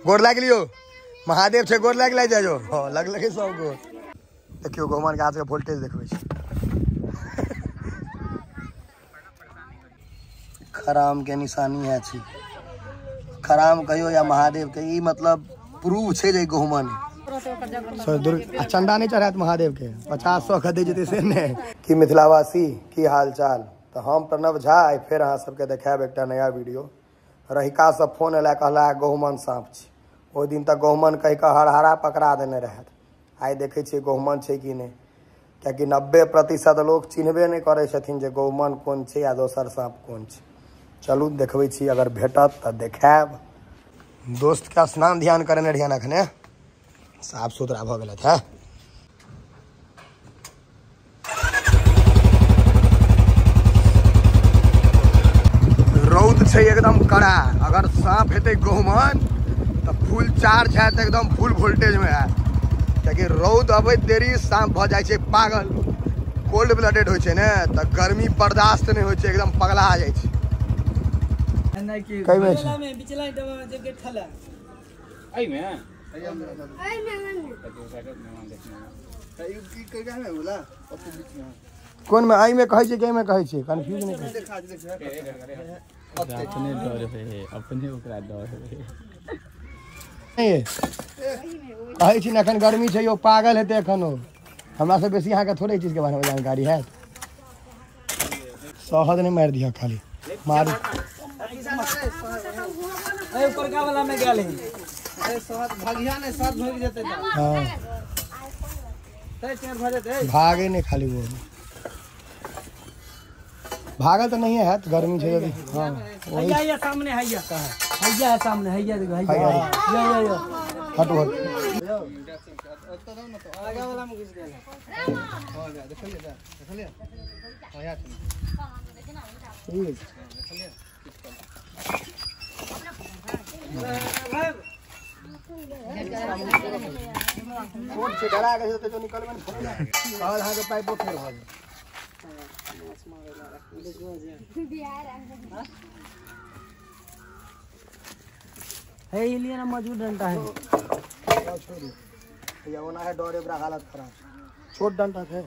गोर लागि लियो, महादेव छै, गोर लागि लागि जाइयो। हँ लगलकै सब गोर। देखियौ गहुमन गाछ के वोल्टेज देखबै छी। खराम के निशानी है छी, खराम कहियो या महादेव के, ई मतलब प्रूफ छै जे गहुमन आ चंदा नहीं चढ़ायत महादेव के, 50-100 के दे जेतै से ने। की मिथिलावासी की हाल चाल? तो हम प्रणव झा आइ फेर अहाँ सबके देखायब एकटा नया वीडियो। रहिका सब फोन एला कहला गहुमन साँप छी। ओहि दिन तक गहुमन कहि कऽ हरहरा पकड़ा देने रहत। आइ देखै छियै गहुमन छै कि नहि, कियाकि 90% लोक चिन्हबे नहि करै छथिन जे गहुमन कोन छै या दोसर साँप कोन छै। चलू देखबै छी, अगर भेटत तऽ देखायब। दोस्तके स्नान ध्यान करेने रहियन, अखने साफ सुथरा भऽ गेलथि है। रौद छै एकदम कड़ा, अगर साँप हेतै गहुमन तऽ फुल चार्ज हैत, एकदम फुल वोल्टेज में हैत। कियाकि रौद अबैत देरी साँप भऽ जाइ छै पागल, कोल्ड ब्लडेड होइ छै ने, तऽ गर्मी बर्दाश्त नहि होइ छै, एकदम पगला जाइ छै। कोन में एहिमे कहै छै कि एहिमे कहै छै, कन्फ्यूज नहि। अपने डर है, अपने ओकरा डर है। कहै छी ने एखन गर्मी छै यौ, पागल हेतै एखन ओ। हमरा से बेसी अहाँके थोड़े चीजके बारेमे जानकारी है। शहद नहि मारि दिअ, खाली मारू। भागे नहीं खाली, वो भागल तो नहीं है, गर्मी छै यदि। हाँ हैया सामने, हैया हैया है सामने, हैया देखो, हैया या या हटो हटो। आगा वाला में घुस गेल। हां देखलिए देखलिए, हैया छै ठीक। छोट छै, डरा गेल तऽ जो निकलबै ने कहल अहाँके पाइपो फेर भऽ जायत। है ये ना मजबूत डंडा है, भैया ओना है डरे ओकरा हालत खराब। छोट डंडा है।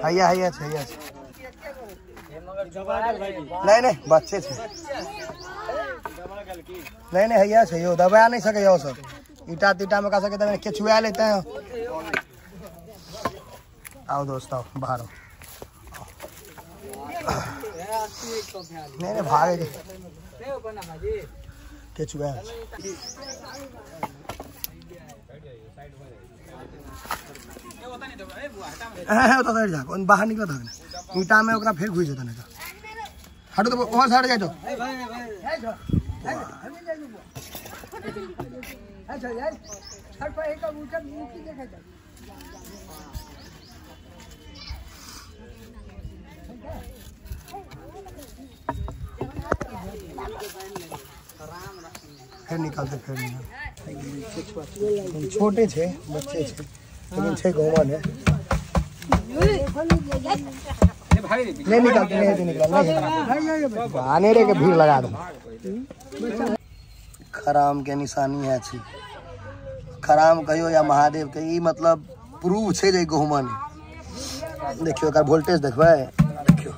हैया हैया छै, हैया छै। नहीं नहीं बच्चे छै। नहीं नहीं हैया छै यौ, दबा नहीं सकै यौ सब। ईटा तीटा में का सके दबा केचुआ लेते हैं। आओ दोस्त आओ, बाहर आओ। नहीं नहीं भागे केचुआ। बाहर निकल ईटा में ओकरा फेर घुसि जेतै। हटो तो ओहर से हट जाए। फिर निकालते, फिर निकालते। छोटे छे बच्चे छे, लेकिन छे गहुमन है। नहीं निकालते, नहीं निकला, नहीं आने के भीड़ लगा दो। खराम के निशानी है छी, खराम कहियो या महादेव के, ई मतलब प्रूफ छै जे गहुमन। देखियौ एकर वोल्टेज देखबै, देखियौ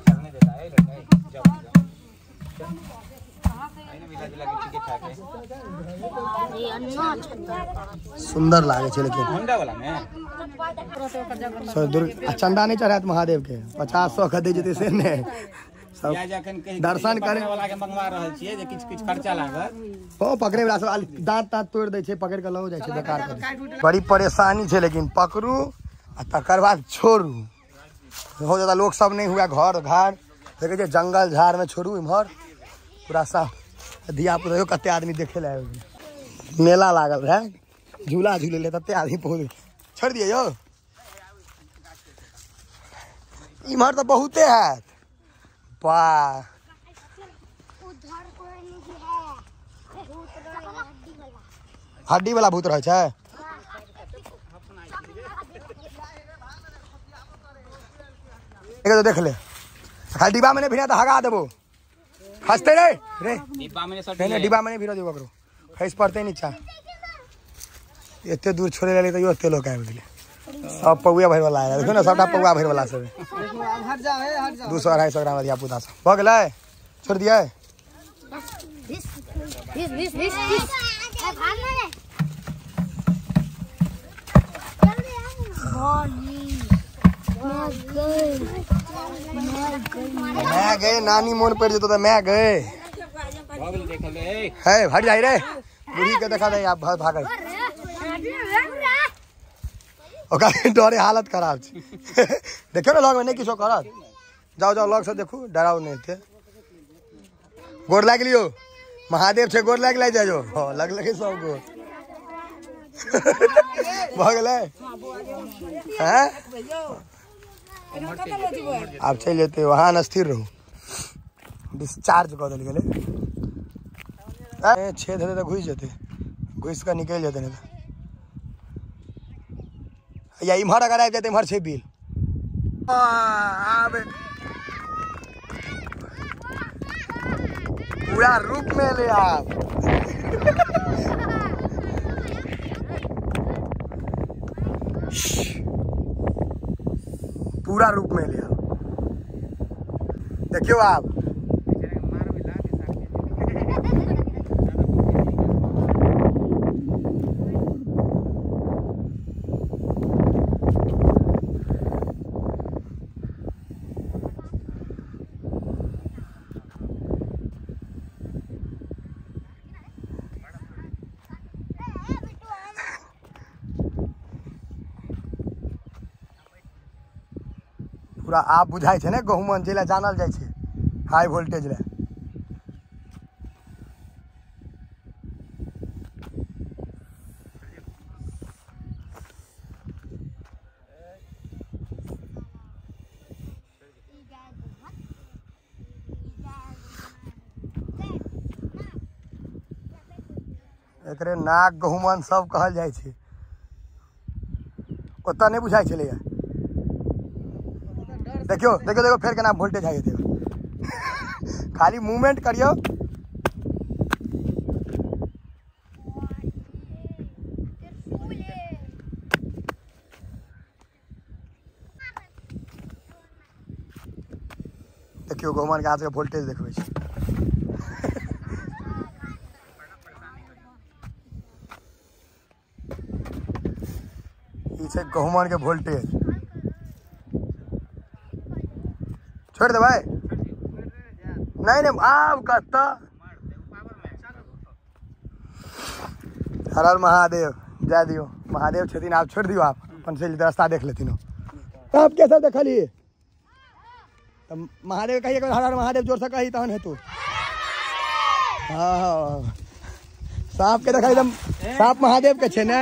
सुंदर लागे छै। लेकिन आ चंदा नहीं चढ़ायत महादेव के, 50-100 के दे जेतै से ने। सब दर्शन करे वाला के मंगवा रहल छियै जे किछ किछ खर्चा लागत। हो पकड़े वाला सब दांत तांत तोड़ दै छै, पकड़ के लऽ जाइ छै, बेकार कर। बड़ी परेशानी छै, लेकिन पकड़ू आ तकर बाद छोड़ू। बहुत ज्यादा लोग सब नहीं हुआ, घर घर देखै छै जंगल झाड़ में छोड़ू। इम्हर पूरा साफ धिया पुता कते आदमी देखे लए आबि गेलै। मेला लागल रहै, झूला झूले ले तते आदमी पहुँच। छोड़ दिए यौ, इम्हर तऽ बहुते हैत। वाह हड्डी वाला भूत रहै छै। एक देख ले, खाली डिब्बा में नहीं भिड़ा तो हगा देबो। खसते रे रे, डिब्बा में नहीं, डिब्बा में नहीं भिड़ा देबो ककरो, खसि पड़ते नीचा। एते दूर छोड़े लेलियै तैयो एते लोग आबि गेलै। सब पौआ भरि वाला आयल, देखियौ ने सबटा पौआ भरि वाला सब। 200-250 ग्राम धिया पुता सब भऽ गेलै, छोड़ दियै। मैं गए नानी मोन पड़ जेतो तो मैं गए है। हट जाई रे, बूढ़ी के देखा दे आप भागल, ओकरा डरे हालत खराब छै। देखियौ ने लग में नहीं किछो करत, जाओ जाओ लग से देखू, डराउ नहीं एते। गोर लागि लियो, महादेव छै, गोर लागि लागि जाइयो। हँ लगलकै सब गोर। भऽ गेलै। हैं आब चलि जेतै वहाँ, न स्थिर रहू। डिस्चार्ज कऽ देल गेलै। छेद हेतै तऽ घुसि जेतै, घुसि कऽ निकलि जेतै। नहि तऽ या इम्हर अगर आबि जाए इम्हर छै बिल। आब पूरा रूप में ले आप। पूरा रूप में ले आप, देखियो आप। पूरा आप बुझाइ छै ने गहुमन जे लए जानल जाइ छै हाई वोल्टेज लए। एकरे नाक गहुमन सब कहल जाइ छै। ओतऽ नहि बुझाइ छलैया। देखियो देखियो देखियो फेर केना वोल्टेज आ जेतै। खाली मूवमेंट करियो। देखियो गहुमन के हाथ के वोल्टेज देखबै छै। ई छै गहुमन के वोल्टेज। छोड़ दे भाई, नहीं नहीं आब कतऽ। हर हर महादेव, जाय दियो, महादेव छथिन, आब छोड़ दियो। आप अपन से रास्ता देख लेथिन। आप कैसा देखलिए तो महादेव कहिए, हर हर महादेव जोर से कही तहन हेतु। हाँ सांप के देखा एकदम सांप महादेव के छै ने।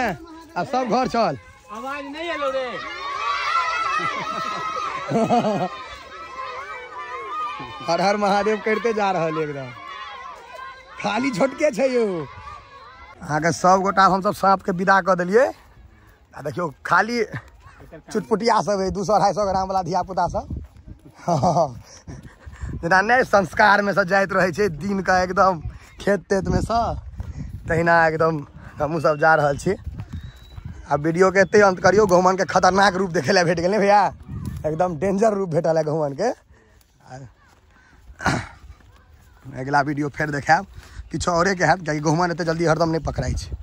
अब सब घर चल, आवाज नहीं एलो रे। हर हर महादेव करते जा रहल एकदम। खाली छोटके छै यौ। अहाँके सब गोटा हमसब सांप के विदा कऽ देलियै। आ देखियौ खाली चुटपुटिया सब है, 200-250 ग्राम वाला धिया पुता सब। जेना नहि संस्कार में सब जाइत रहै छै दिन का एकदम खेत तेत में सँ, तहिना एकदम हमहूँ सब जा रहल छी। आ वीडियो के एते अंत करियौ। गहुमन के खतरनाक रूप देखे ला भेट गेलै भैया, एकदम डेंजर रूप भेटल है गहुमन के। अगला वीडियो फेर देखायब, किछु औरे के हैत, कियाकि गहुमन एते जल्दी हरदम नहि पकड़ाइ छै।